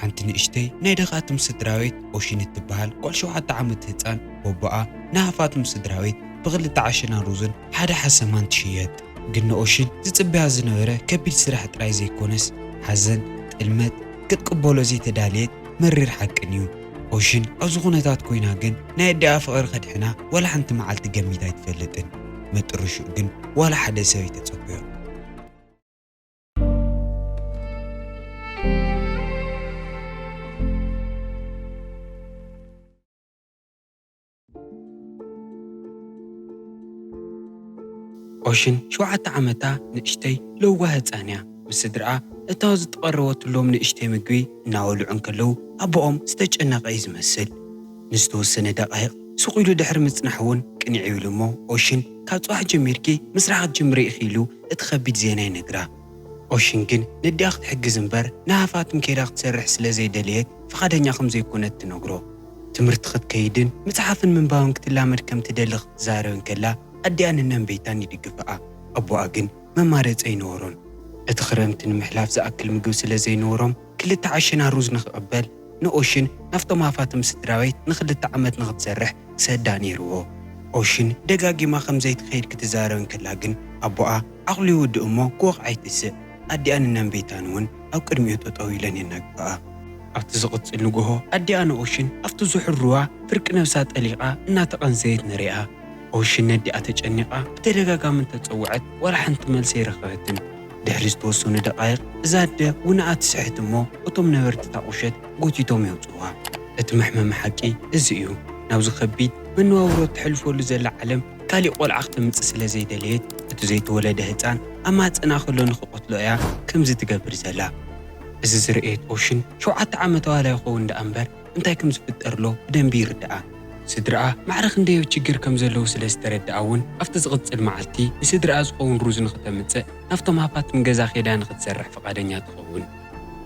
ሓንቲ ንእሽተይ ናይ ደኻትም ስድራቤት ኦሽን እትበሃል ጓል ሸውዓተ ዓመት ህጻን በቦኣ ንሃፋትም ስድራቤት ብኽልተ ዓሸና ሩዝን ሓደ ሓሰማን ትሽየጥ። ግን ንኦሽን ዝጽበያ ዝነበረ ከቢድ ስራሕ ጥራይ ዘይኮነስ፣ ሓዘን፣ ጥልመት፣ ክትቅበሎ ዘይተዳለየት መሪር ሓቅን እዩ። ኦሽን ኣብዚ ኩነታት ኮይና ግን ናይ ኣዲኣ ፍቕሪ ከድሕና ዋላ ሓንቲ መዓልቲ ገሚታ ኣይትፈልጥን። መጥርሽኡ ግን ዋላ ሓደ ሰብ ኣይተጸበዮን። ኦሽን ሸውዓተ ዓመታ ንእሽተይ ለዋህ ህጻን እያ። ምስ ስድርኣ እታ ዝተቐረበትሎም ንእሽተይ ምግቢ እናበልዑ እንከለዉ ኣቦኦም ዝተጨነቐ እዩ ዝመስል። ንዝተወሰነ ደቓይቕ ስቕ ኢሉ ድሕሪ ምጽናሕ እውን ቅንዕ ይብል እሞ ኦሽን ካብ ጽባሕ ጀሚርኪ ምስራሕ ክትጅምሪ ኢኺ ኢሉ እቲ ከቢድ ዜና ይነግራ። ኦሽን ግን ነዲኣ ክትሕግዝ እምበር ንሃፋትም ከይዳ ክትሰርሕ ስለ ዘይደለየት ፍቓደኛ ከም ዘይኮነት ትነግሮ። ትምህርቲ ክትከይድን ምጽሓፍን ምንባብን ክትላመድ ከም ትደሊ ክትዛረብ እንከላ ኣዲኣን እነን ቤታን ይድግፍኣ። ኣቦኣ ግን መማረጺ ኣይነበሮን። እቲ ክረምቲ ንምሕላፍ ዝኣክል ምግቢ ስለ ዘይነበሮም ክልተ ዓሸና ሩዝ ንኽቕበል ንኦሽን ናብቶም ሃፋትም ስድራቤት ንኽልተ ዓመት ንኽትሰርሕ ክሰዳ ነይርዎ። ኦሽን ደጋጊማ ከም ዘይትኸይድ ክትዛረብ እንከላ ግን ኣቦኣ ዓቕሉ ይውድእ እሞ ክወቕዓ ኣይትስእ። ኣዲኣን እነን ቤታን እውን ኣብ ቅድሚኡ ጠጠው ኢለን የናግፋኣ። ኣብቲ ዝቕጽል ንግሆ ኣዲኣ ንኦሽን ኣብቲ ዝሑል ሩባ ፍርቂ ነብሳ ጠሊቓ እናተቐንዘየት ንሪኣ። ኦሽን ነዲኣ ተጨኒቓ ብተደጋጋሚ እንተጸውዐት ዋላ ሓንቲ መልሲ ኣይረኸበትን። ድሕሪ ዝተወሰኑ ደቓይቕ እዛ ኣደ ውንኣ ትስሕት እሞ እቶም ነበርቲ እታ ቁሸት ጎቲቶም የውጽዋ። እቲ መሕመሚ ሓቂ እዚ እዩ። ናብዚ ከቢድ መነባብሮ እተሕልፈሉ ዘላ ዓለም ካሊእ ቆልዓ ክተምጽእ ስለ ዘይደለየት እቲ ዘይተወለደ ህጻን ኣብ ማህጸና ከሎ ንኽቐትሎ እያ ከምዚ ትገብር ዘላ። እዚ ዝርእየት ኦሽን ሸውዓተ ዓመታዋ ኣይኸውን ደኣ እምበር እንታይ ከም ዝፍጠር ኣሎ ብደንቢ ይርድኣ። ስድርኣ ማዕረ ክንደይ ችግር ከም ዘለዉ ስለ ዝተረድኣ እውን ኣብቲ ዝቕጽል መዓልቲ ንስድርኣ ዝኸውን ሩዝ ንኽተምጽእ ናብቶም ሃፋትም ገዛ ኬዳ ንኽትሰርሕ ፍቓደኛ ትኸውን።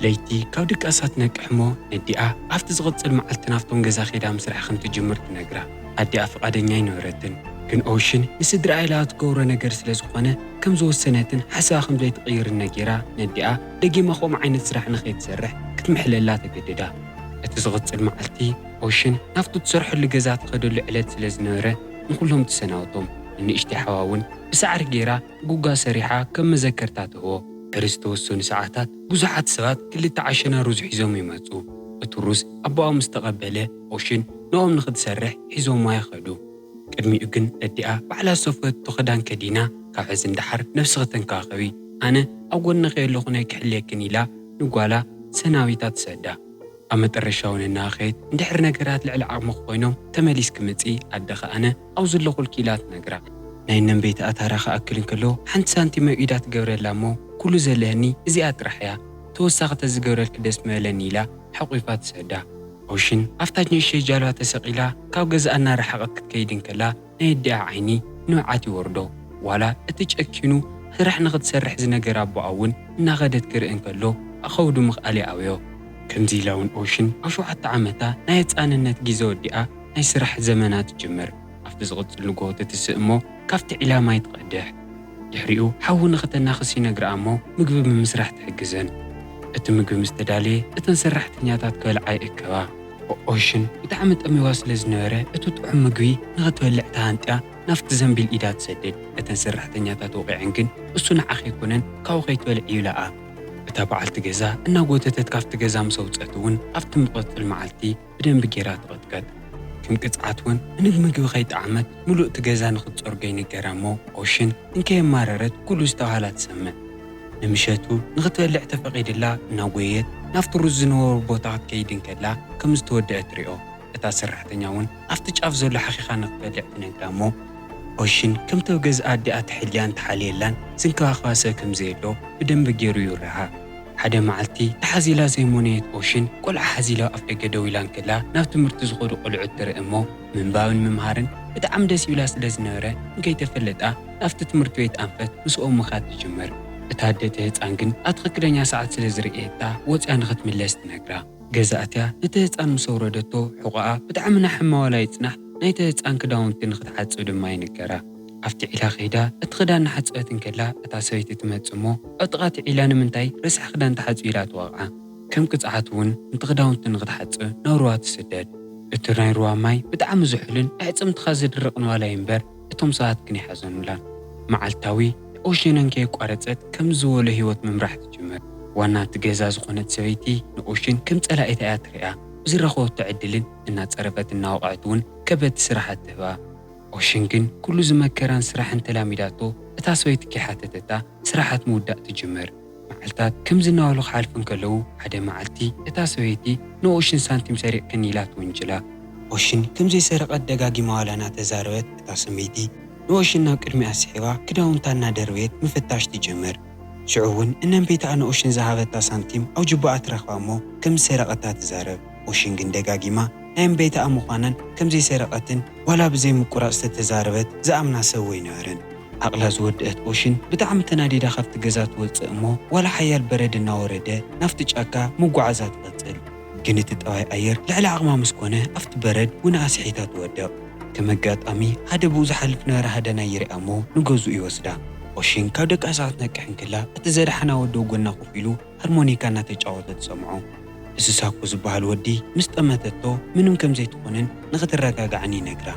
ለይቲ ካብ ድቃሳ ትነቅሕ እሞ ነዲኣ ኣብቲ ዝቕጽል መዓልቲ ናብቶም ገዛ ኬዳ ምስራሕ ከም ትጅምር ትነግራ። ኣዲኣ ፍቓደኛ ኣይነበረትን። ግን ኦሽን ንስድርኣ ኢላ ትገብሮ ነገር ስለ ዝኾነ ከም ዝወሰነትን ሓሳባ ከም ዘይትቕይርን ነጊራ ነዲኣ ደጊማ ከምኡ ዓይነት ስራሕ ንኸይትሰርሕ ክትምሕለላ ተገድዳ። እቲ ዝቕጽል መዓልቲ ኦሽን ናብቲ ትሰርሐሉ ገዛ ትኸደሉ ዕለት ስለ ዝነበረ ንኹሎም ትሰናበቶም። ንንእሽተይ ሓዋ እውን ብሳዕሪ ገይራ ጉጋ ሰሪሓ ከም መዘከርታ ትህቦ። ድሕሪ ዝተወሰኑ ሰዓታት ብዙሓት ሰባት ክልተ ዓሸና ሩዝ ሒዞም ይመጹ። እቲ ሩዝ ኣቦኣ ምስ ተቐበለ ኦሽን ንኦም ንኽትሰርሕ ሒዞምዋ ይኸዱ። ቅድሚኡ ግን ነዲኣ ባዕላ ዝሰፈየቶ ክዳን ከዲና ካብ ሕዚ ንደሓር ነብስኺ ተንከባኸቢ፣ ኣነ ኣብ ጎንኺ ኣለኹ ናይ ክሕልየክን ኢላ ንጓላ ሰናቢታ ትሰዳ። ኣብ መጠረሻ እውን እናኸየት እንድሕር ነገራት ልዕሊ ዓቕምኺ ኮይኖም ተመሊስኪ ምጺ ኣደኺ ኣነ ኣብ ዘለኹልኪ ኢላ ትነግራ። ናይ ነንበይታ ኣታራ ክኣክል እንከሎ ሓንቲ ሳንቲም ኣብ ኢዳ ትገብረላ እሞ ኩሉ ዘለኒ እዚኣ ጥራሕ እያ፣ ተወሳኺ ተዝገብረልኪ ደስ ምበለኒ ኢላ ሓቑፋ ትሰዳ። ኦሽን ኣብታ ንእሽተይ ጃልባ ተሰቒላ ካብ ገዛኣ እናረሓቐት ክትከይድ እንከላ ናይ ኣዲኣ ዓይኒ ንብዓት ይወርዶ። ዋላ እቲ ጨኪኑ ስራሕ ንኽትሰርሕ ዝነገራ ኣቦኣ እውን እናኸደት ክርኢ እንከሎ ኣኸውዱ ምኽኣል ይኣብዮ። ከምዚ ኢላ እውን ኦሽን ኣብ ሸውዓተ ዓመታ ናይ ህፃንነት ግዜ ወዲኣ ናይ ስራሕ ዘመና ትጅምር። ኣብቲ ዝቕፅል ንግሆ ትትስእ እሞ ካብቲ ዒላ ማይ ትቐድሕ። ድሕሪኡ ሓዊ ንኽተናኽስ ይነግርኣ እሞ ምግቢ ብምስራሕ ትሕግዘን። እቲ ምግቢ ምስ ተዳለየ እተን ሰራሕተኛታት ክበልዓ ይእከባ። ኦሽን ብጣዕሚ ጠሚዋ ስለ ዝነበረ እቲ ጥዑም ምግቢ ንኽትበልዕ ተሃንጥያ ናብቲ ዘንቢል ኢዳ ትሰድድ። እተን ሰራሕተኛታት ወቒዐን ግን እሱ ንዓኺ ኣይኮነን ካብኡ ከይትበልዒ ይብላኣ። እታ በዓልቲ ገዛ እናጎተተት ካብቲ ገዛ ምስ ኣውፀት እውን ኣብቲ ምቕፅል መዓልቲ ብደንቢ ገይራ ትቐጥቀጥ። ከም ቅፅዓት እውን ንግ ምግቢ ከይጠዓመት ምሉእ እቲ ገዛ ንኽትፀርጎ ይንገራ እሞ ኦሽን እንከየማረረት ኩሉ ዝተባህላ ትሰምዕ። ንምሸቱ ንኽትበልዕ ተፈቒድላ እናጎየየት ናብቲ ሩዝ ዝነበሮ ቦታ ክትከይድ እንከላ ከም ዝተወደአ ትሪኦ። እታ ሰራሕተኛ እውን ኣብቲ ጫፍ ዘሎ ሓኺኻ ንኽትበልዕ ትነግራ እሞ ኦሽን ከምቲ ኣብ ገዝኣ ኣዲኣ ትሕልያን ትሓልየላን ዝንከባኸባ ሰብ ከም ዘየሎ ብደንቢ ገይሩ ይርድኣ። ሓደ መዓልቲ ተሓዚላ ዘይሞነየት ኦሽን ቆልዓ ሓዚላ ኣብ ኣፍደገ ደው ኢላ እንከላ ናብ ትምህርቲ ዝኸዱ ቆልዑት ትርኢ እሞ ምንባብን ምምሃርን ብጣዕሚ ደስ ይብላ ስለ ዝነበረ እንከይተፈለጣ ናብቲ ትምህርቲ ቤት ኣንፈት ምስኦም ምኻድ ትጅምር። እታ ኣደ እቲ ህፃን ግን ኣብ ትኽክለኛ ሰዓት ስለ ዝርእየታ ወፂኣ ንኽትምለስ ትነግራ። ገዛ ኣትያ ነቲ ህፃን ምስ ኣውረደቶ ሕቖኣ ብጣዕሚ ናሕማ ዋላ ይፅናሕ ናይቲ ህፃን ክዳውንቲ ንኽትሓፅብ ድማ ይንገራ። ኣብቲ ዒላ ከይዳ እቲ ክዳን እናሓፀበት እንከላ እታ ሰበይቲ ትመፅእ እሞ ኣብ ጥቓ እቲ ዒላ ንምንታይ ረሳሕ ክዳን ትሓፅቢ ኢላ ትወቕዓ። ከም ቅጽዓት እውን ነቲ ክዳውንቲ ንኽትሓጽብ ናብ ሩባ ትስደድ። እቲ ናይ ሩባ ማይ ብጣዕሚ ዝሑልን ኣዕጽምትኻ ዘድርቕን ዋላ እምበር፣ እቶም ሰባት ግን ኣይሓዘኑላን። መዓልታዊ ንኦሽን ከየቋረጸት ከም ዝበሎ ህይወት ምምራሕ ትጅምር። ዋና እቲ ገዛ ዝኾነት ሰበይቲ ንኦሽን ከም ጸላኢታ እያ ትሪኣ። ብዝረኸበቶ ዕድልን እናጸረፈት እናወቕዐት እውን ከበድቲ ስራሓት ትህባ። ኦሽን ግን ኩሉ ዝመከራን ስራሕን ተላሚዳቶ፣ እታ ሰበይቲ ከይሓተተታ ስራሓት ምውዳእ ትጅምር። መዓልታት ከምዚ እናበሉ ክሓልፉ እንከለዉ፣ ሓደ መዓልቲ እታ ሰበይቲ ንኦሽን ሳንቲም ሰሪቕክኒ ኢላ ትውንጅላ። ኦሽን ከም ዘይሰረቐት ደጋጊማ ዋላ እናተዛረበት፣ እታ ሰበይቲ ንኦሽን ናብ ቅድሚኣ ስሒባ ክዳውንታ እናደርበየት ምፍታሽ ትጅምር። ሽዑ እውን እነንበይታኣ ንኦሽን ዝሃበታ ሳንቲም ኣብ ጅባኣ ትረኽባ እሞ ከም ዝሰረቐታ ትዛረብ። ኦሽን ግን ደጋጊማ ናይ እምበይታኣ ምዃናን ከም ዘይሰረቐትን ዋላ ብዘይ ምቁራጽ ዝተተዛረበት ዝኣምና ሰብ ኣይነበረን። ዓቕላ ዝወደአት ኦሽን ብጣዕሚ ተናዲዳ ካብቲ ገዛ ትወጽእ እሞ ዋላ ሓያል በረድ እናወረደ ናብቲ ጫካ ምጉዓዛ ትቐጽል። ግን እቲ ጠባይ ኣየር ልዕሊ ዓቕማ ምስ ኮነ ኣብቲ በረድ ውንኣ ስሒታ ትወድቕ። ከም ኣጋጣሚ ሓደ ብኡ ዝሓልፍ ነበረ ሃደና ይሪኣ እሞ ንገዝኡ ይወስዳ። ኦሽን ካብ ደቃሳ ክትነቅሕ እንከላ እቲ ዘድሓና ወዲ ኣብ ጎና ኮፍ ኢሉ ሃርሞኒካ እናተጫወተ ትሰምዖ። እዚ ሳኮ ዝበሃል ወዲ ምስ ጠመተቶ ምንም ከም ዘይትኾንን ንኽትረጋጋዕን ይነግራ።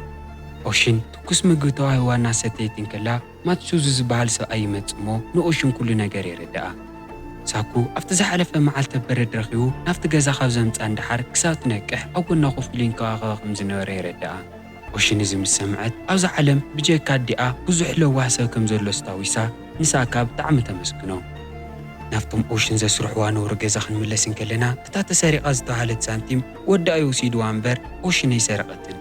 ኦሽን ትኩስ ምግቢ ተዋሂባ እናሰተየት እንከላ ማትሱዙ ዝበሃል ሰብኣይ ይመጽእ እሞ ንኦሽን ኩሉ ነገር የረድኣ። ሳኮ ኣብቲ ዝሓለፈ መዓልቲ በረድ ረኺቡ ናብቲ ገዛ ካብ ዘምጽኣ ንደሓር ክሳብ ትነቅሕ ኣብ ጎና ኮፍ ኢሉ ይንከባኸባ ከም ዝነበረ የረድኣ። ኦሽን እዚ ምስ ሰምዐት ኣብዛ ዓለም ብጀካ ኣዲኣ ብዙሕ ለዋህ ሰብ ከም ዘሎ ኣስታዊሳ ንሳካ ብጣዕሚ ተመስግኖ። ናብቶም ኦሽን ዘስርሕዋ ነውሪ ገዛ ክንምለስ እንከለና እታ ተሰሪቓ ዝተባሃለት ሳንቲም ወዳ እዩ ወሲድዋ እምበር ኦሽን ኣይሰረቐትን።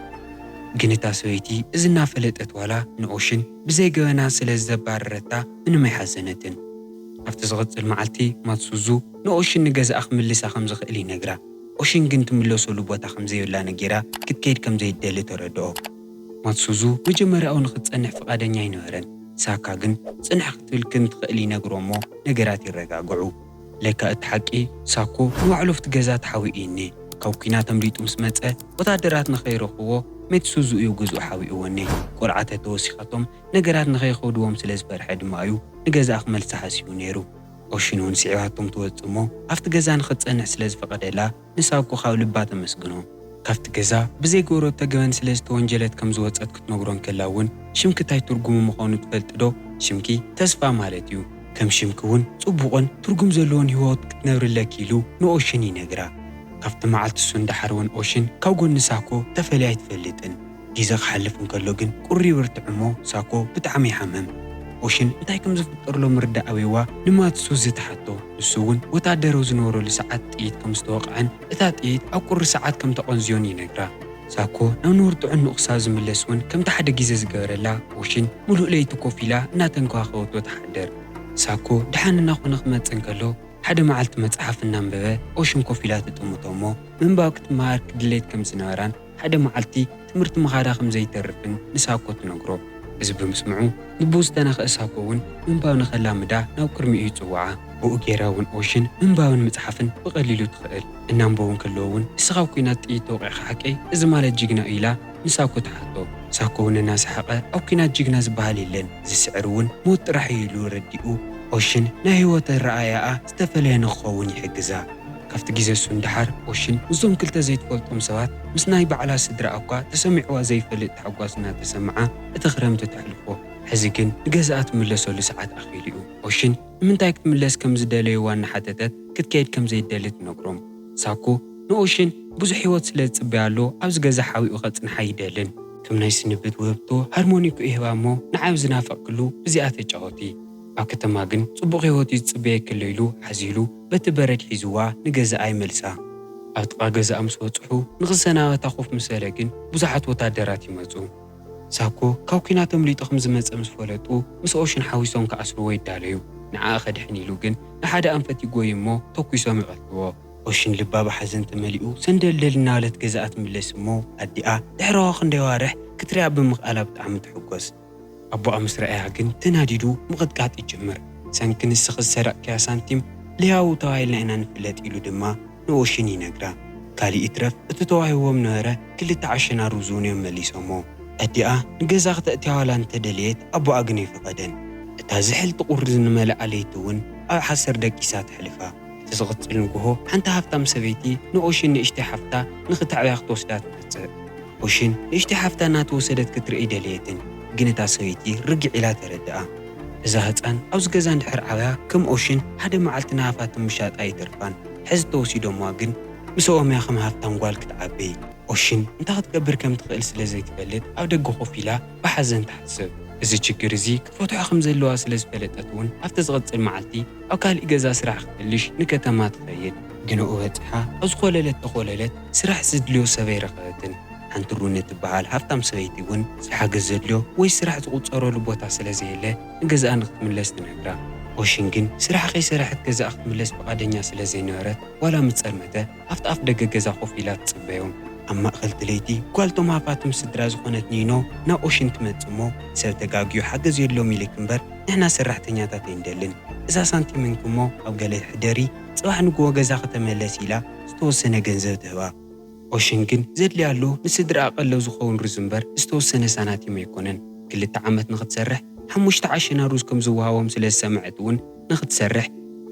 ግን እታ ሰበይቲ እዚ እናፈለጠት ዋላ ንኦሽን ብዘይ ገበና ስለ ዘባረረታ ምንም ኣይሓዘነትን። ኣብቲ ዝቕጽል መዓልቲ ማትሱዙ ንኦሽን ንገዛኣ ክምልሳ ከም ዝኽእል ይነግራ። ኦሽን ግን ትምለሰሉ ቦታ ከም ዘይብላ ነጊራ ክትከይድ ከም ዘይትደሊ ተረድኦ። ማትሱዙ መጀመርያኡ ንኽትጸንሕ ፍቓደኛ ኣይነበረን። ሳካ ግን ጽንሕ ክትብል ከም ትኽእል ይነግሮ እሞ ነገራት ይረጋግዑ። ለካ እቲ ሓቂ ሳኮ ንባዕሉ ኣብቲ ገዛ ተሓቢኡ እኒኤ። ካብ ኲናት ኣምሊጡ ምስ መጸ ወታደራት ንኸይረኽብዎ ማትሱዙ እዩ ገዝኡ ሓቢእዎ እኒኤ። ቆልዓ ተተወሲኻቶም ነገራት ንኸይኸብድዎም ስለ ዝፈርሐ ድማ እዩ ንገዛኣ ክመልሳ ሓሲቡ ነይሩ። ኦሽን እውን ስዒባቶም ትወጽእ እሞ ኣብቲ ገዛ ንኽትጸንሕ ስለ ዝፈቐደላ ንሳኮ ካብ ልባ ተመስግኖ። ካብቲ ገዛ ብዘይገበረቶ ገበን ስለ ዝተወንጀለት ከም ዝወጸት ክትነግሮ እንከላ እውን ሽምኪ እንታይ ትርጉሙ ምዃኑ ትፈልጢ ዶ? ሽምኪ ተስፋ ማለት እዩ። ከም ሽምኪ እውን ጽቡቕን ትርጉም ዘለዎን ህይወት ክትነብሪ ኣለኪ ኢሉ ንኦሽን ይነግራ። ካብቲ መዓልቲ እሱ ንደሓር እውን ኦሽን ካብ ጎኒ ሳኮ ተፈልያ ኣይትፈልጥን። ግዜ ክሓልፍ እንከሎ ግን ቁሪ ይብርትዕ እሞ ሳኮ ብጣዕሚ ይሓምም። ኦሽን እንታይ ከም ዝፍጠር ሎ ምርዳእ ኣብይዋ ንማትሱዙ ትሓቶ። ንሱ እውን ወታደር ኣብ ዝነበረሉ ሰዓት ጥይት ከም ዝተወቕዐን እታ ጥይት ኣብ ቁሪ ሰዓት ከም ተቐንዝዮን ይነግራ። ሳኮ ናብ ንቡር ጥዕንኡ ክሳብ ዝምለስ እውን ከምቲ ሓደ ግዜ ዝገበረላ ኦሽን ምሉእ ለይቲ ኮፍ ኢላ እናተንከባኸበቶ ትሓድር። ሳኮ ደሓን እናኾነ ክመጽእ እንከሎ ሓደ መዓልቲ መጽሓፍ እናንበበ ኦሽን ኮፍ ኢላ ትጥምቶ እሞ ምንባብ ክትመሃር ክድሌት ከም ዝነበራን ሓደ መዓልቲ ትምህርቲ ምኻዳ ከም ዘይተርፍን ንሳኮ ትነግሮ። እዚ ብምስምዑ ልቡ ዝተነኽአ ሳኮ እውን ምንባብ ንኸላምዳ ናብ ቅድሚኡ ይጽውዓ። ብኡ ጌራ እውን ኦሽን ምንባብን ምጽሓፍን ብቐሊሉ ትኽእል። እናንበቡ እንከለዉ እውን ንስኻ ኣብ ኲናት ጥይት ተወቒዕኻ ሓቀይ? እዚ ማለት ጅግና እዩ ኢላ ንሳኮ ትሓቶ። ሳኮ እውን እናሰሓቐ ኣብ ኲናት ጅግና ዝበሃል የለን፣ ዝስዕር እውን ሞት ጥራሕ እዩ ኢሉ ረዲኡ ኦሽን ናይ ህይወት ኣረኣእያኣ ዝተፈለየ ንክኸውን ይሕግዛ። ካብቲ ግዜ እሱ ንደሓር ኦሽን ምስዞም ክልተ ዘይትፈልጦም ሰባት ምስ ናይ ባዕላ ስድራ እኳ ተሰሚዕዋ ዘይፈልጥ ታሕጓስ እናተሰምዓ እቲ ክረምቲ ተሕልፎ። ሕዚ ግን ንገዛኣ ትምለሰሉ ሰዓት ኣኺሉ እዩ። ኦሽን ንምንታይ ክትምለስ ከም ዝደለየዋ እናሓተተት ክትከይድ ከም ዘይደሊ ትነግሮም። ሳኮ ንኦሽን ብዙሕ ህይወት ስለ ዝጽበያ ኣሎ ኣብዚ ገዛ ሓቢኡ ከጽንሓ ኣይደልን። ከም ናይ ስንብት ውህብቶ ሃርሞኒኩ ይህባ እሞ ንዓይ ኣብ ዝናፈቕክሉ ብዚኣ ተጫወቲ። ኣብ ከተማ ግን ጽቡቕ ህይወት እዩ ዝጽበየኪ ኣሎ ኢሉ ሓዚሉ በቲ በረድ ሒዝዋ ንገዛኣ ይመልሳ። ኣብ ጥቓ ገዛኣ ምስ በጽሑ ንኽሰናበታ ኮፍ ምስ በለ ግን ብዙሓት ወታደራት ይመጹ። ሳኮ ካብ ኲናት ኣምሊጡ ከም ዝመጸ ምስ ፈለጡ ምስ ኦሽን ሓዊሶም ክኣስርዎ ይዳለዩ። ንዓኣ ከድሕን ኢሉ ግን ንሓደ ኣንፈት ይጎዩ እሞ ተኲሶም ይቐትልዎ። ኦሽን ልባ ብሓዘን ተመሊኡ ሰንደልደል እናበለት ገዛኣ ትምለስ እሞ ኣዲኣ ድሕሪ ክንደይ ኣዋርሕ ክትሪኣ ብምኽኣላ ብጣዕሚ ትሕጎስ። ኣቦኣ ምስ ረኣያ ግን ተናዲዱ ምቕጥቃጥ ይጅምር። ሰንኪ ንስኺ ዝሰረቕክያ ሳንቲም ለያቡ ተባሂልና ኢና ንፍለጥ ኢሉ ድማ ንኦሽን ይነግራ። ካሊእ ይትረፍ እቲ ተዋሂብዎም ነበረ ክልተ ዓሸና ሩዝ እውን እዮም መሊሶሞ። ኣዲኣ ንገዛ ክተእትያ ዋላ እንተደለየት ኣቦኣ ግን ኣይፈቐደን። እታ ዝሕል ትቑሪ ዝንመልኣ ለይቲ እውን ኣብ ሓሰር ደቂሳ ተሕልፋ። እቲ ዝቕጽል ንግሆ፣ ሓንቲ ሃብታም ሰበይቲ ንኦሽን ንእሽተይ ሓፍታ ንኽተዕብያ ክትወስዳ ትመጽእ። ኦሽን ንእሽተይ ሓፍታ እናተወሰደት ክትርኢ ደለየትን፣ ግን እታ ሰበይቲ ርግዕ ኢላ ተረድኣ። እዛ ህጻን ኣብዚ ገዛ እንድሕር ዓብያ፣ ከም ኦሽን ሓደ መዓልቲ ንሃፋትም ምሻጣ ኣይተርፋን። ሕዚ ተወሲዶምዋ ግን፣ ምስኦም እያ ከም ሃብታም ጓል ክትዓቢ። ኦሽን እንታይ ክትገብር ከም ትኽእል ስለ ዘይትፈልጥ፣ ኣብ ደገ ኮፍ ኢላ ብሓዘን ትሓስብ። እዚ ችግር እዚ ክትፈትሖ ከም ዘለዋ ስለ ዝፈለጠት እውን፣ ኣብቲ ዝቕጽል መዓልቲ ኣብ ካሊእ ገዛ ስራሕ ክትልሽ ንከተማ ትኸይድ። ግንኡ በጺሓ ኣብ ዝኾለለት ተኾለለት፣ ስራሕ ዝድልዮ ሰብ ኣይረኸበትን። ሓንቲ ሩኒ እትበሃል ሃብታም ሰበይቲ እውን፣ እዚ ሓገዝ ዘድልዮ ወይ ስራሕ ዝቑጸረሉ ቦታ ስለ ዘየለ፣ ንገዛኣ ንክትምለስ ትነግራ። ኦሽን ግን ስራሕ ከይሰረሐት ገዛኣ ክትምለስ ፍቓደኛ ስለ ዘይነበረት፣ ዋላ ምስ ጸልመተ ኣብቲ ኣፍ ደገ ገዛ ኮፍ ኢላ ትጽበዮም። ኣብ ማእከልቲ ለይቲ ጓል ቶም ሃፋትም ስድራ ዝኾነት ኒኖ ናብ ኦሽን ትመጽእ እሞ፣ ሰብ ተጋግዩ ሓገዝ የድልዮም ኢልክ እምበር ንሕና ሰራሕተኛታት ኣይንደልን። እዛ ሳንቲምንኪ እሞ ኣብ ገለ ሕደሪ፣ ጽባሕ ንግሆ ገዛኺ ተመለሲ ኢላ ዝተወሰነ ገንዘብ ትህባ። ኦሽን ግን ዘድልያ ኣሎ ንስድራኣ ቀለብ ዝኸውን ሩዝ እምበር ዝተወሰነ ሳናቲም ኣይኮነን። ክልተ ዓመት ንኽትሰርሕ ሓሙሽተ ዓሸና ሩዝ ከም ዝወሃቦም ስለ ዝሰምዐት እውን ንኽትሰርሕ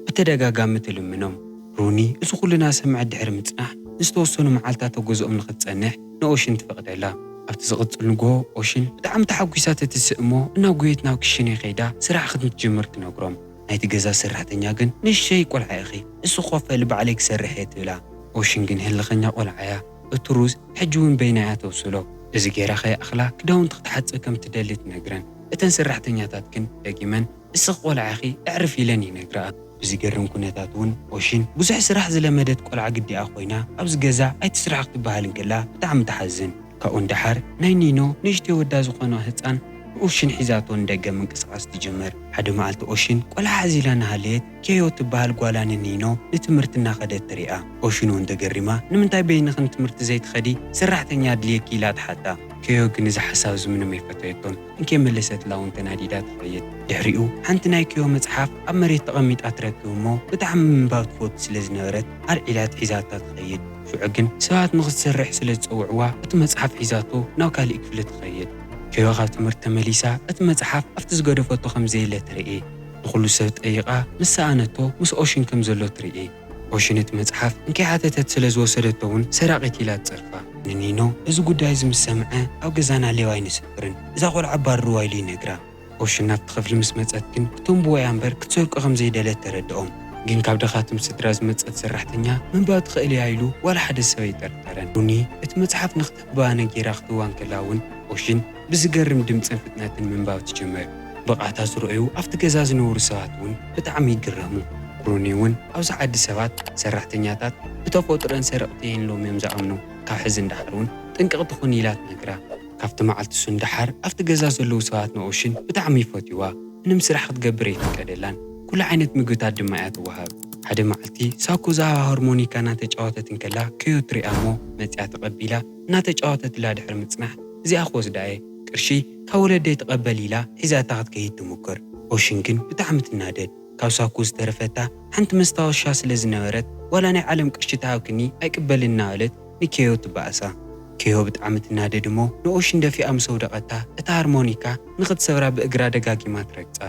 ብተደጋጋሚ ትልምኖም። ሩኒ እዚ ኩሉ እናሰምዐት ድሕሪ ምጽናሕ ንዝተወሰኑ መዓልታት ኣብ ገዝኦም ንኽትጸንሕ ንኦሽን ትፈቕደላ። ኣብቲ ዝቕጽል ንግሆ ኦሽን ብጣዕሚ ተሓጒሳ ተትስእ እሞ እናጎየት ናብ ክሽነ ከይዳ ስራሕ ክትጅምር ትነግሮም። ናይቲ ገዛ ሰራሕተኛ ግን ንእሽተይ ቆልዓ ኢኺ፣ እሱ ኮፍ በሊ ባዕለይ ክሰርሕ እየ ትብላ። ኦሽን ግን ህልኸኛ ቆልዓ እያ። እቲ ሩዝ ሕጂ እውን በይና እያ ተብስሎ። እዚ ገይራ ከይኣኽላ ክዳውንቲ ክትሓጽብ ከም ትደሊ ትነግረን። እተን ሰራሕተኛታት ግን ደጊመን እስኺ ቆልዓ ኢኺ ኣዕርፊ ኢለን ይነግርኣ። ብዝገርም ኩነታት እውን ኦሽን ብዙሕ ስራሕ ዝለመደት ቆልዓ ግዲኣ ኮይና ኣብዚ ገዛ ኣይትስራሕ ክትበሃል እንከላ ብጣዕሚ ትሓዝን። ካብኡ ንደሓር ናይ ኒኖ ንእሽተይ ወዳ ዝኾነ ህጻን ንኦሽን ሒዛቶ ንደገ ምንቅስቓስ ትጅምር። ሓደ መዓልቲ ኦሽን ቆልዓ ሓዚላ እናሃለየት ኬዮ ትበሃል ጓላ ንኒኖ ንትምህርቲ እናኸደት ትሪኣ። ኦሽን እውን ተገሪማ ንምንታይ በይንኺ ንትምህርቲ ዘይትኸዲ ሰራሕተኛ ኣድልየኪ ኢላ ትሓታ። ኬዮ ግን እዚ ሓሳብ እዚ ምንም ኣይፈተየቶን። እንከይ መለሰትላ እውን ተናዲዳ ትኸይድ። ድሕሪኡ ሓንቲ ናይ ኬዮ መጽሓፍ ኣብ መሬት ተቐሚጣ ትረክብ እሞ ብጣዕሚ ምንባብ ትፈቱ ስለ ዝነበረት ኣልዒላ ሒዛታ ትኸይድ። ሽዑ ግን ሰባት ንኽትሰርሕ ስለ ዝጸውዕዋ እቲ መጽሓፍ ሒዛቶ ናብ ካሊእ ክፍሊ ትኸይድ። ኬዮ ካብ ትምህርቲ ተመሊሳ እቲ መጽሓፍ ኣብቲ ዝገደፈቶ ከም ዘየለ ትርኢ። ንኹሉ ሰብ ጠይቓ ምስ ሰኣነቶ ምስ ኦሽን ከም ዘሎ ትርኢ። ኦሽን እቲ መጽሓፍ እንከይሓተተት ስለ ዝወሰደቶ እውን ሰራቒት ኢላ ትጸርፋ። ንኒኖ እዚ ጉዳይ እዚ ምስ ሰምዐ ኣብ ገዛና ሌባ ኣይንሰፍርን፣ እዛ ቆልዓ ኣባርርዋ ኢሉ ይነግራ። ኦሽን ናብቲ ክፍሊ ምስ መጸት ግን ክተንብቦ እያ እምበር ክትሰርቆ ከም ዘይደለት ተረድኦም። ግን ካብ ደኻትም ስድራ ዝመጸት ሰራሕተኛ ምንባብ ትኽእል እያ ኢሉ ዋላ ሓደ ሰብ ኣይጠርጠረን። ሩኒ እቲ መጽሓፍ ንኽተንብባ ነጊራ ክትህባ እንከላ እውን ኦሽን ብዝገርም ድምጽን ፍጥነትን ምንባብ ትጅምር። ብቕዓታ ዝረኣዩ ኣብቲ ገዛ ዝነበሩ ሰባት እውን ብጣዕሚ ይግረሙ። ሩኒ እውን ኣብዚ ዓዲ ሰባት ሰራሕተኛታት ብተፈጥሮን ሰረቕቲ እየን ኢሎም እዮም ዝኣምኑ። ካብ ሕዚ ንደሓር እውን ጥንቅቕቲ ኩኒ ኢላ ትነግራ። ካብቲ መዓልቲ እሱ ንደሓር ኣብቲ ገዛ ዘለዉ ሰባት ንኦሽን ብጣዕሚ ይፈትይዋ። ምንም ስራሕ ክትገብር ኣይፍቀደላን። ኩሉ ዓይነት ምግብታት ድማ እያ ትወሃብ። ሓደ መዓልቲ ሳኮ ዝሃባ ሃርሞኒካ እናተጫወተት እንከላ ኬዮ ትሪኣ እሞ መጺኣ ተቐቢላ እናተጫወተትላ ድሕሪ ምጽናሕ እዚኣ ክወስዳ እየ፣ ቅርሺ ካብ ወለደይ ትቐበል ኢላ ሒዛታ ክትከይድ ትሙክር። ኦሽን ግን ብጣዕሚ ትናደድ። ካብ ሳኮ ዝተረፈታ ሓንቲ መስታወሻ ስለ ዝነበረት ዋላ ናይ ዓለም ቅርሺ ትሃብክኒ ኣይቅበልን እናበለት ንኬዮ ትበኣሳ። ኬዮ ብጣዕሚ ትናደድ እሞ ንኦሽን ደፊኣ ምስ ኣውደቐታ እታ ሃርሞኒካ ንኽትሰብራ ብእግራ ደጋጊማ ትረግጻ።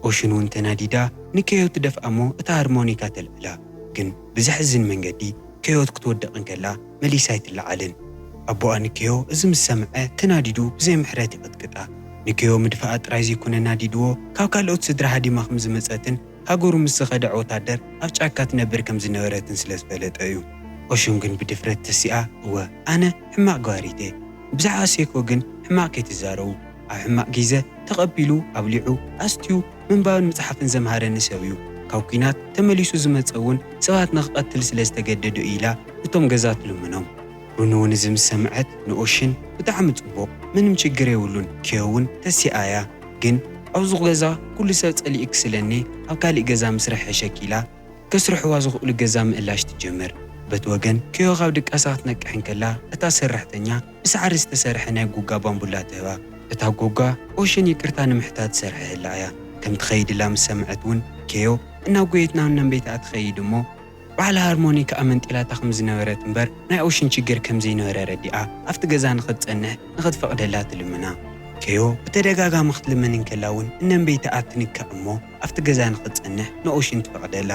ኦሽን እውን ተናዲዳ ንኬዮ ትደፍኣ እሞ እታ ሃርሞኒካ ተልዕላ። ግን ብዘሕዝን መንገዲ ኬዮ ክትወድቕ እንከላ መሊሳ ኣይትለዓልን። ኣቦኣ ንኬዮ እዚ ምስ ሰምዐ ተናዲዱ ብዘይ ምሕረት ይቕጥቅጣ። ንኬዮ ምድፋኣ ጥራይ ዘይኮነ ናዲድዎ ካብ ካልኦት ስድራ ሃዲማ ከም ዝመጸትን ሃገሩ ምስ ዝኸደ ወታደር ኣብ ጫካ ትነብር ከም ዝነበረትን ስለ ዝፈለጠ እዩ። ኦሽን ግን ብድፍረት ተሲኣ እወ ኣነ ሕማቕ ገባሪት እየ። ብዛዕባ ሴኮ ግን ሕማቕ ከይትዛረቡ። ኣብ ሕማቕ ግዜ ተቐቢሉ ኣብሊዑ ኣስትዩ ምንባብን ምጽሓፍን ዘምሃረኒ ሰብ እዩ። ካብ ኲናት ተመሊሱ ዝመጸ እውን ሰባት ንኽቐትል ስለ ዝተገደደ እዩ ኢላ እቶም ገዛ ትልምኖም። ሩኒ እውን እዚ ምስ ሰምዐት ንኦሽን ብጣዕሚ ጽቡቕ ምንም ችግር የብሉን ኬዮ እውን ተሲኣ እያ። ግን ኣብዚ ገዛ ኩሉ ሰብ ጸሊኡ ክስለኒ ኣብ ካሊእ ገዛ ምስራሕ ሕሸክ ኢላ ከስርሕዋ ዝኽእሉ ገዛ ምእላሽ ትጅምር። በቲ ወገን ኬዮ ካብ ድቃሳ ክትነቅሕ እንከላ እታ ሰራሕተኛ ብሳዕሪ ዝተሰርሐ ናይ ጎጋ ባምቡላ ትህባ። እታ ጎጋ ኦሽን ይቅርታ ንምሕታት ትሰርሐላ እያ። ከም ትኸይድላ ምስ ሰምዐት እውን ኬዮ እናጎየት ናብ ነንበይታ ትኸይድ እሞ ባዕላ ሃርሞኒካ ኣመንጢላታ ከም ዝነበረት እምበር ናይ ኦሽን ችግር ከም ዘይነበረ ረዲኣ ኣብቲ ገዛ ንኽትጸንሕ ንኽትፈቕደላ ትልምና። ኬዮ ብተደጋጋሚ ክትልምን እንከላ እውን እነንበይታኣ ትንካእ እሞ ኣብቲ ገዛ ንኽትጸንሕ ንኦሽን ትፈቕደላ።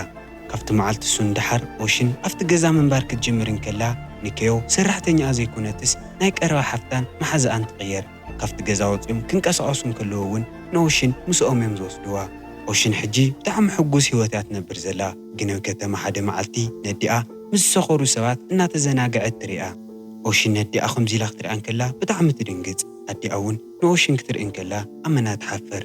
ካብቲ መዓልቲ እሱ ንደሓር ኦሽን ኣብቲ ገዛ ምንባር ክትጅምር እንከላ፣ ንኬዮ ሰራሕተኛኣ ዘይኮነትስ ናይ ቀረባ ሓፍታን መሓዛኣን ትቕየር። ካብቲ ገዛ ወጺኦም ክንቀሳቐሱ እንከለዉ እውን ንኦሽን ምስኦም እዮም ዝወስድዋ። ኦሽን ሕጂ ብጣዕሚ ሕጉስ ህይወት እያ ትነብር ዘላ። ግን ኣብ ከተማ ሓደ መዓልቲ ነዲኣ ምስ ዝሰኸሩ ሰባት እናተዘናግዐት ትሪኣ። ኦሽን ነዲኣ ከምዚ ኢላ ክትሪኣ እንከላ ብጣዕሚ ትድንግጽ። ኣዲኣ እውን ንኦሽን ክትርኢ እንከላ ኣመና ትሓፍር።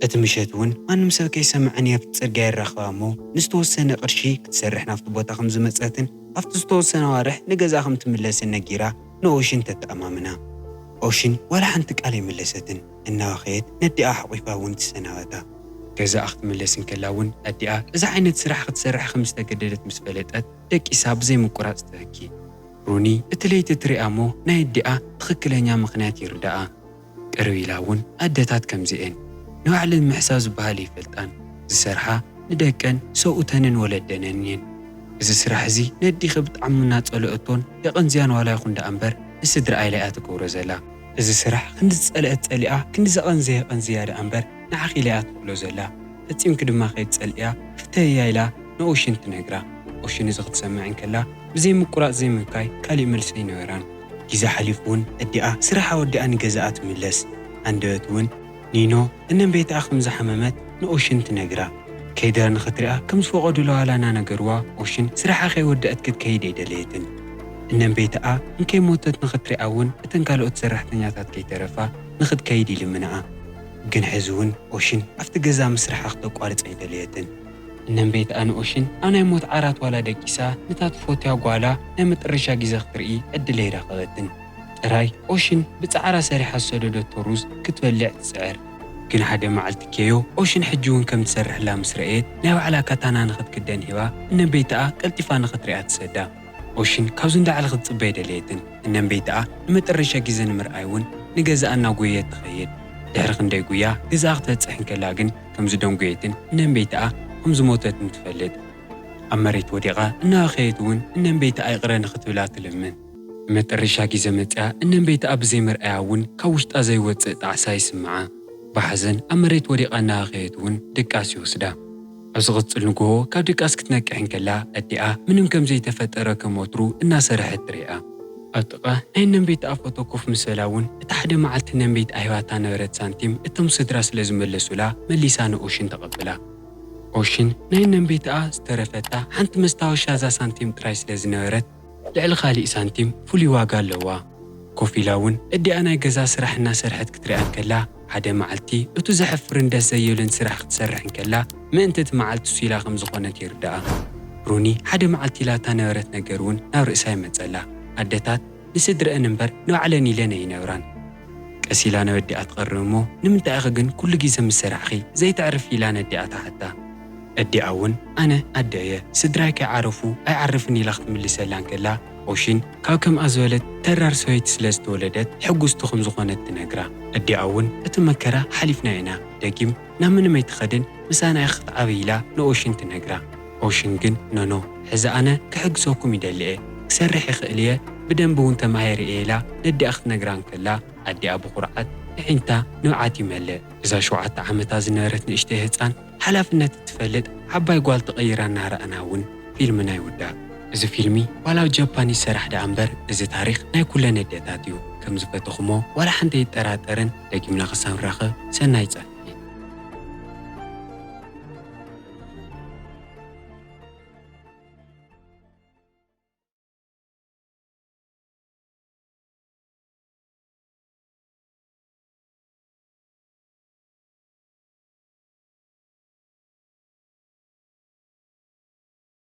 እቲ ምሸት እውን ማንም ሰብ ከይሰምዐን ኣብቲ ጽርግያ ይራኸባ እሞ ንዝተወሰነ ቅርሺ ክትሰርሕ ናብቲ ቦታ ከም ዝመጸትን ኣብቲ ዝተወሰነ ኣዋርሕ ንገዝኣ ከም ትምለስን ነጊራ ንኦሽን ተተኣማምና። ኦሽን ዋላ ሓንቲ ቃል ኣይመለሰትን። እናበኸየት ነዲኣ ሓቒፋ እውን ትሰናበታ። ገዛኣ ክትምለስ እንከላ እውን ኣዲኣ እዚ ዓይነት ስራሕ ክትሰርሕ ከም ዝተገደደት ምስ ፈለጠት ደቂሳ ብዘይምቁራጽ ትበኪ። ሩኒ እቲ ለይቲ ትሪኣ እሞ ናይ ኣዲኣ ትኽክለኛ ምኽንያት ይርዳኣ። ቅርብ ኢላ እውን ኣደታት ከምዚኤን ንባዕለን ምሕሳብ ዝበሃል ይፈልጣን ዝሰርሓ ንደቀን ሰብኡተንን ወለደንን እየን። እዚ ስራሕ እዚ ነዲኺ ብጣዕሚ እናጸለአቶን የቐንዝያን ዋላ ይኹን ደኣ እምበር ንስድራኣ ኢላ እያ ትገብሮ ዘላ። እዚ ስራሕ ክንዲ ዝጸለአት ጸሊኣ ክንዲ ዘቐንዘየ የቐንዝያ ደኣ እምበር ንዓኺ ኢላ እያ ትብሎ ዘላ። ፈጺምኪ ድማ ከይትጸልእያ ፍተይያ ኢላ ንኦሽን ትነግራ። ኦሽን እዚ ክትሰምዕ እንከላ ብዘይ ምቁራጽ ዘይምብካይ ካሊእ መልሲ ኣይነበራን። ግዜ ሓሊፉ እውን ኣዲኣ ስራሕ ኣወዲኣ ንገዛኣ ትምለስ። ኣንደበት እውን ኒኖ እነንበይትኣ ከም ዝሓመመት ንኦሽን ትነግራ። ከይዳ ንኽትሪኣ ከም ዝፈቐዱላ ዋላ እናነገርዋ ኦሽን ስራሓ ከይወደአት ክትከይድ ኣይደለየትን። እነንበይትኣ እንከይሞተት ንኽትሪኣ እውን እተን ካልኦት ሰራሕተኛታት ከይተረፋ ንኽትከይድ ይልምንኣ። ግን ሕዚ እውን ኦሽን ኣብቲ ገዛ ምስርሓ ክተቋርጽ ኣይደለየትን። እነንበይትኣ ንኦሽን ኣብ ናይ ሞት ዓራት ዋላ ደቂሳ ነታ ትፈትያ ጓላ ናይ መጠረሻ ግዜ ክትርኢ ዕድል ኣይረኸበትን። ጥራይ ኦሽን ብጻዕራ ሰሪሓ ዝሰደደቶ ሩዝ ክትበልዕ ትጽዕር። ግን ሓደ መዓልቲ ኬዮ ኦሽን ሕጂ እውን ከም ትሰርሕላ ምስ ረእየት ናይ ባዕላ ካታና ንኽትክደን ሂባ እነንበይትኣ ቀልጢፋ ንኽትሪኣ ትሰዳ። ኦሽን ካብዚ እንዳዕለ ክትጽበ ኣይደለየትን። እነንበይትኣ ንመጠረሻ ግዜ ንምርኣይ እውን ንገዛኣ እናጎየት ትኸይድ። ድሕሪ ክንደይ ጉያ ገዛኣ ክትበጽሕ እንከላ ግን ከም ዝደንጎየትን እነንበይትኣ ከም ዝሞተትን ትፈልጥ። ኣብ መሬት ወዲቓ እናበኸየት እውን እነንበይትኣ ይቕረ ንኽትብላ ትልምን። ንመጠረሻ ግዜ መጺኣ እነንበይትኣ ብዘይምርኣያ እውን ካብ ውሽጣ ዘይወጽእ ጣዕሳ ይስምዓ። ብሓዘን ኣብ መሬት ወዲቓ እናበኸየት እውን ድቃስ ይወስዳ። ኣብ ዝቕጽል ንግሆ ካብ ድቃስ ክትነቅሕ እንከላ ኣዲኣ ምንም ከም ዘይተፈጠረ ከም ወትሩ እናሰርሐት ትሪኣ። ኣብ ጥቓ ናይ እነንበይትኣ ፎቶ ኮፍ ምስ በላ እውን እቲ ሓደ መዓልቲ እነንበይትኣ ሂባታ ነበረት ሳንቲም እቶም ስድራ ስለ ዝመለሱላ መሊሳ ንኦሽን ተቐብላ። ኦሽን ናይ እነንበይትኣ ዝተረፈታ ሓንቲ መስታወሻ እዛ ሳንቲም ጥራይ ስለ ዝነበረት ልዕሊ ካሊእ ሳንቲም ፍሉይ ዋጋ ኣለዋ። ኮፍ ኢላ እውን ኣዲኣ ናይ ገዛ ስራሕ እናሰርሐት ክትሪኣ እንከላ ሓደ መዓልቲ እቱ ዘሕፍርን ደስ ዘየብልን ስራሕ ክትሰርሕ እንከላ ምእንቲ እቲ መዓልቲ እሱ ኢላ ከም ዝኾነት ይርዳኣ። ሩኒ ሓደ መዓልቲ ኢላታ ነበረት ነገር እውን ናብ ርእሳ ይመጸላ። ኣደታት ንስድረአን እምበር ንባዕለን ኢለን ኣይነብራን። ቀስ ኢላ ናብ ኣዲኣ ትቐርብ እሞ ንምንታይ ኢኺ ግን ኩሉ ግዜ ምስ ሰራሕኺ ዘይተዕርፊ ኢላ ነዲኣ ትሓታ። ኣዲኣ እውን ኣነ ኣደ እየ ስድራይ ከይዓረፉ ኣይዓርፍን ኢላ ክትምልሰላ እንከላ ኦሽን ካብ ከምኣ ዝበለት ተራር ሰበይቲ ስለ ዝተወለደት ሕጉስቲ ከም ዝኾነት ትነግራ። ኣዲኣ እውን እቲ መከራ ሓሊፍናዮ ኢና ደጊም ናብ ምንም ኣይትኸድን ምሳና ኢኺ ክትዓብይ ኢላ ንኦሽን ትነግራ። ኦሽን ግን ኖኖ ሕዚ ኣነ ክሕግዘኩም ይደሊ እየ ክሰርሕ ይኽእል እየ ብደንቢ እውን ተማሂረ እየ ኢላ ነዲኣ ክትነግራ እንከላ ኣዲኣ ብኹርዓት ኣዒንታ ንብዓት ይመልእ። እዛ ሸውዓተ ዓመታ ዝነበረት ንእሽተይ ህጻን ሓላፍነት እትፈልጥ ዓባይ ጓል ተቐይራ እናረኣና እውን ፊልምና ይውዳእ። እዚ ፊልሚ ዋላ ኣብ ጃፓን ይሰራሕ ደኣ እምበር እዚ ታሪኽ ናይ ኩለን ኣዴታት እዩ። ከም ዝፈተኹሞ ዋላ ሓንቲ ኣይጠራጠርን። ደጊምና ክሳብ ንራኸብ ሰናይ ጸ